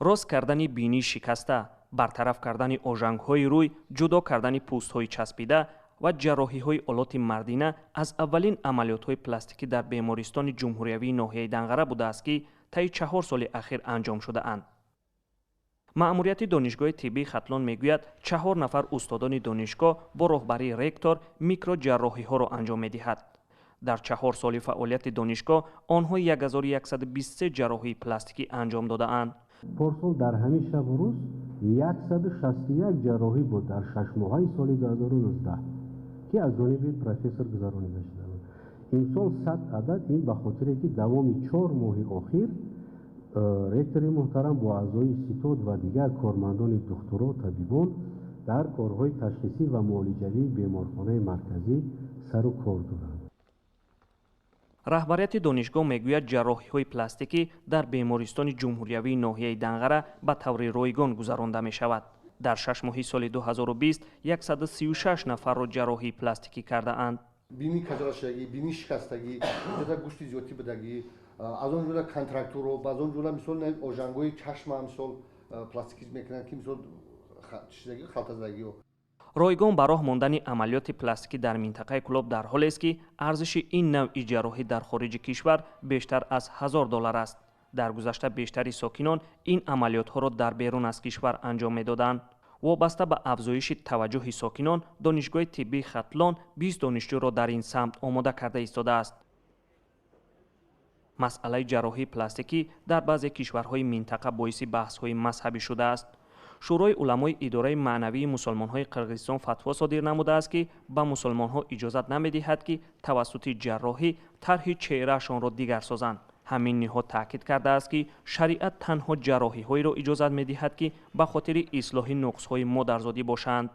Рост кардани бинии шикаста, бартараф кардани ожангҳои рӯй, ҷудо кардани пӯстҳои часпида ва ҷарроҳиҳои олоти мардина аз аввалин амалиётҳои пластикӣ дар бемористони ҷумҳуриявии ноҳияи Данғара будааст, ки таи 4 соли ахир анҷом шудаанд. Маъмурияти Донишгоҳи тиббии Хатлон мегӯяд, чаҳор нафар устодони донишгоҳ бо роҳбарии ректор микроҷарроҳиҳоро анҷом медиҳад. Дар 4 соли фаъолияти донишгоҳ онҳо 1123 ҷарроҳии пластикӣ анҷом додаанд. Порсол дар ҳамин шабу рӯз 161 ҷарроҳӣ буд дар 6 моҳаи соли 2019, ки аз ҷониби профессор гузаронида шуда буд. Имсол 100 адад. Ин ба хотире ки давоми 4 моҳи охир ректори муҳтарам бо аъзои ситод ва дигар кормандони духтуро, табибон дар корҳои ташхисӣ ва муолиҷавии беморхонаи марказӣ сару кор доранд. Раҳбарияти донишгоҳ мегӯяд, ҷарроҳиҳои пластикӣ дар бемористони ҷумҳуриявии ноҳияи Данғара ба таври ройгон гузаронда мешавад. Дар 6 моҳи соли 2020 136 нафарро ҷарроҳии пластикӣ кардаанд. Бини каҷалашудагӣ, бини шикастагӣ, ҷода гӯшти зиёдтӣ будагӣ, аз он ҷумла контрактуро, аз он ҷумла, мисол, ожангҳои чашма, мисол, пластикӣ мекунанд, ки, мисол, чизаги халтазагиҳо. Ройгон ба роҳ мондани амалиёти пластикӣ дар минтақаи Кӯлоб дар ҳолест, ки арзиши ин навъи ҷарроҳӣ дар хориҷи кишвар бештар аз 1000 доллар аст. Дар гузашта бештари сокинон ин амалиётҳоро дар берун аз кишвар анҷом медоданд. Вобаста ба афзоиши таваҷҷӯҳи сокинон, Донишгоҳи тиббии Хатлон 20 донишҷӯро дар ин самт омода карда истодааст. Масъалаи ҷарроҳии пластикӣ дар баъзе кишварҳои минтақа боиси баҳсҳои мазҳабӣ шудааст. Шӯрои уламои идораи маънавии мусулмонҳои Қирғизистон фатво содир намудааст, ки ба мусулмонҳо иҷозат намедиҳад, ки тавассути ҷарроҳӣ тарҳи чеҳраашонро дигар созанд. Ҳамин ниҳод таъкид кардааст, ки шариат танҳо ҷарроҳиҳоеро иҷозат медиҳад, ки ба хотири ислоҳи нуқсҳои модарзодӣ бошанд.